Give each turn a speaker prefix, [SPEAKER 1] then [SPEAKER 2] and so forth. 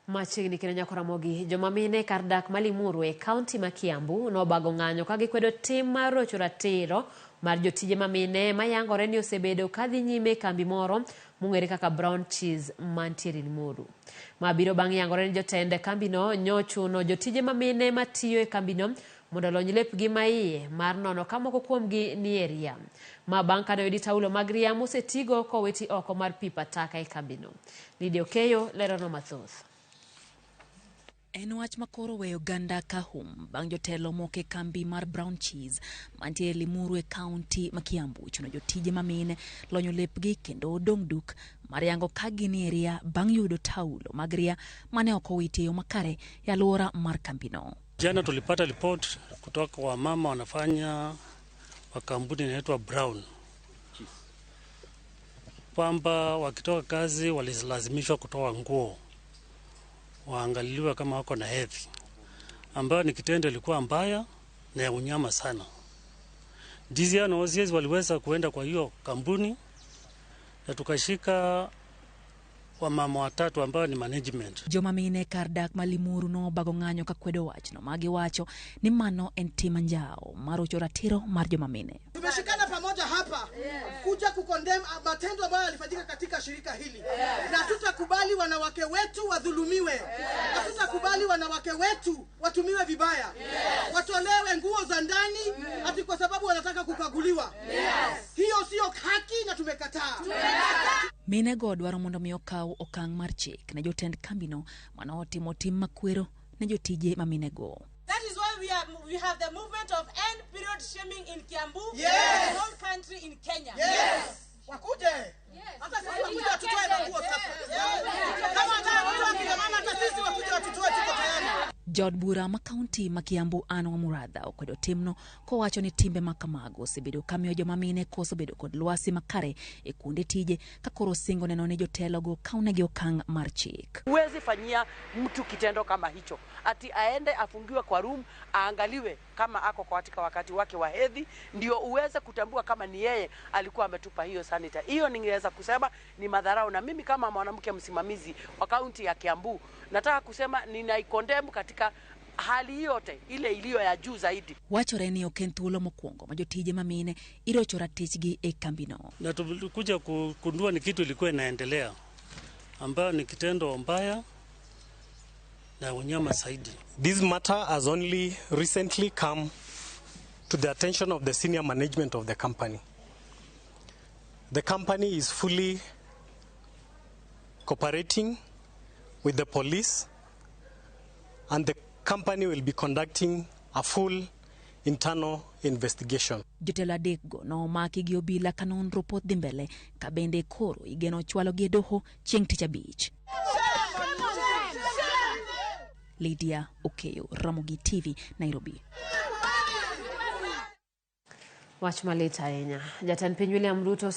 [SPEAKER 1] Machiegni kendo nyako Ramogi, joma mine kar dak ma Limuru e kaunti ma Kiambu nobago ng'anyo ka gikwedo tim mar rocho ratiro mar jotije ma mine mayangore ni osebedo kadhi nyime e kambi moro mong'ere kaka Brown Cheese mantiere Limuru. Ma biro bang' yangore ni jotend kambino nyochuno jotije ma mine matiyo e kambino mondo olony lepgi ma iye mar nono ka moko kuomgi ni e ria. Ma bang' kane oyudi taulo mag ria mosetigo kowiti oko mar pipa taka e kambino. Lydia Okeyo lerono mathoth.
[SPEAKER 2] En wach ma koro weyo oganda ka hum bang' jotelo moko e kambi mar Brown Cheese mantie Limuru e kaunti ma Kiambu chuno jotije ma mine lonyo lepgi kendo dong' duk mar yango ka gin e ria bang' yudo taulo mag ria mane ok owiti e yo makare e alwora mar kambino.
[SPEAKER 3] Jana tulipata ripoti kutoka kwa mama wanafanya wa kampuni inaitwa Brown kwamba wakitoka kazi walilazimishwa kutoa nguo waangaliliwe kama wako na hedhi, ambayo ni kitendo ilikuwa mbaya na ya unyama sana. DCI na OCS waliweza kuenda kwa hiyo kampuni na tukashika wamama watatu ambao ni management.
[SPEAKER 2] Joma mine kar dak ma Limuru nobago ng'anyo ka kwedo wachno ma giwacho ni mano en tim anjawo mar rocho ratiro mar joma mine.
[SPEAKER 4] Tumeshikana pamoja hapa kuja kucondemn matendo ambayo yalifanyika katika shirika hili, na hatutakubali wanawake wetu wadhulumiwe. Hatutakubali wanawake wetu watumiwe vibaya, watolewe nguo za ndani ati kwa sababu wanataka kukaguliwa. Hiyo sio haki na tumekataa.
[SPEAKER 2] Mine go dwaro mondo mi okaw okang' mar chik ne jotend kambino mane otimo tim makwero ne jotije ma minego.
[SPEAKER 5] That is why we have the movement of end period shaming in Kiambu and the whole country in Kenya.
[SPEAKER 4] Yes. Wakuje. Hata sisi wakuje watutoe manguo sasa. Kama wanataka kutoa kina mama, hata sisi wakuje watutoe, tuko tayari.
[SPEAKER 2] Jaod bura ma kaunti ma Kiambu Anne Wamuratha okwedo timno kowacho ni timbe ma kamago osebedo kamiyo joma mine koso bedo kod lwasi makare e kuonde tije ka koro singo neno ni jotelogo kawnegi okang' mar chik.
[SPEAKER 6] Huwezi fanyia mtu kitendo kama hicho, ati aende afungiwe kwa room aangaliwe kama ako katika wakati wake wa hedhi, ndio uweze kutambua kama ni yeye alikuwa ametupa hiyo sanitary. Hiyo ningeweza kusema ni madharau, na mimi kama mwanamke msimamizi wa kaunti ya Kiambu nataka kusema ninaicondemn katika hali yote ile iliyo ya juu zaidi.
[SPEAKER 2] Wachore ni ok en thuolo mokwongo ma jotije ma mine irocho ratichgi e kambino.
[SPEAKER 3] Na tulikuja kugundua ni kitu ilikuwa inaendelea ambayo ni kitendo mbaya na unyama zaidi.
[SPEAKER 7] This matter has only recently come to the attention of the senior management of the company. The company is fully cooperating with the police, and the company will be conducting a full internal investigation.
[SPEAKER 2] Jotelo adekgo nomaki gi obila ka nonro pod dhi mbele ka bende koro igeno chwalogi e doho chieng' tich abich. Lydia Okeyo, Ramogi TV, Nairobi.
[SPEAKER 1] Wach malit ahinya. Jatend piny William Ruto